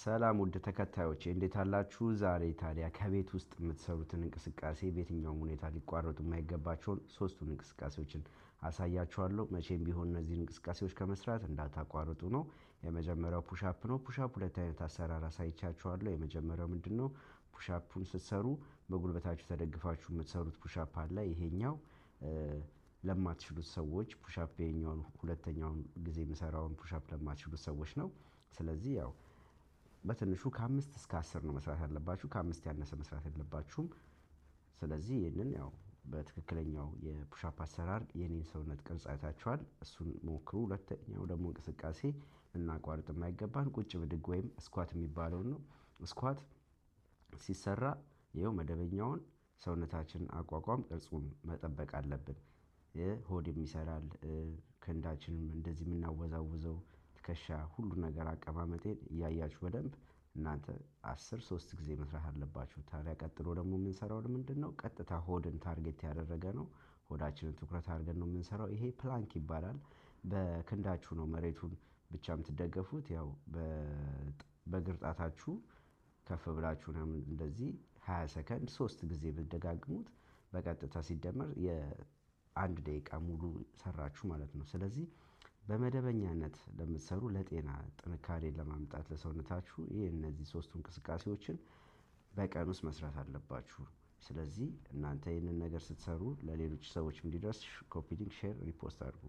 ሰላም ውድ ተከታዮቼ፣ እንዴት አላችሁ? ዛሬ ታዲያ ከቤት ውስጥ የምትሰሩትን እንቅስቃሴ በየትኛውም ሁኔታ ሊቋረጡ የማይገባቸውን ሶስቱን እንቅስቃሴዎችን አሳያችኋለሁ። መቼም ቢሆን እነዚህን እንቅስቃሴዎች ከመስራት እንዳታቋርጡ ነው። የመጀመሪያው push up ነው። Push up ሁለት አይነት አሰራር አሳይቻችኋለሁ። የመጀመሪያው ምንድን ነው? Push up ኡን ስትሰሩ በጉልበታችሁ ተደግፋችሁ የምትሰሩት push up አለ። ይሄኛው ለማትችሉት ሰዎች push up፣ ይሄኛውን ሁለተኛውን ጊዜ የምሰራውን push up ለማትችሉት ሰዎች ነው። ስለዚህ ያው በትንሹ ከ5 እስከ 10 ነው መስራት ያለባችሁ። ከ5 ያነሰ መስራት የለባችሁም። ስለዚህ ይህንን ያው በትክክለኛው የ push up አሰራር የኔን ሰውነት ቅርጽ አይታችኋል። እሱን ሞክሩ። ሁለተኛው ደግሞ እንቅስቃሴ ልናቋርጥ የማይገባን ቁጭ ብድግ ወይም squat የሚባለውን ነው። Squat ሲሰራ ይኸው መደበኛውን ሰውነታችንን አቋቋም ቅርጹን መጠበቅ አለብን። ሆድም ይሰራል፣ ክንዳችንም እንደዚህ የምናወዛውዘው ትከሻ፣ ሁሉ ነገር አቀማመጤን እያያችሁ በደንብ እናንተ 10 ሶስት ጊዜ መስራት አለባችሁ። ታዲያ ቀጥሎ ደግሞ የምንሰራው ምንድን ነው? ቀጥታ ሆድን target ያደረገ ነው። ሆዳችንን ትኩረት አድርገን ነው የምንሰራው። ይሄ plank ይባላል። በክንዳችሁ ነው መሬቱን ብቻ የምትደገፉት። ያው በእግር ጣታችሁ ከፍ ብላችሁ እንደዚህ 20 ሰከንድ ሶስት ጊዜ ብትደጋግሙት በቀጥታ ሲደመር የአንድ ደቂቃ ሙሉ ሰራችሁ ማለት ነው። ስለዚህ በመደበኛነት ለምትሰሩ፣ ለጤና ጥንካሬ ለማምጣት ለሰውነታችሁ ይህ እነዚህ ሶስቱ እንቅስቃሴዎችን በቀን ውስጥ መስራት አለባችሁ። ስለዚህ እናንተ ይህንን ነገር ስትሰሩ ለሌሎች ሰዎች እንዲደርስ copy link፣ share፣ repost አድርጉ።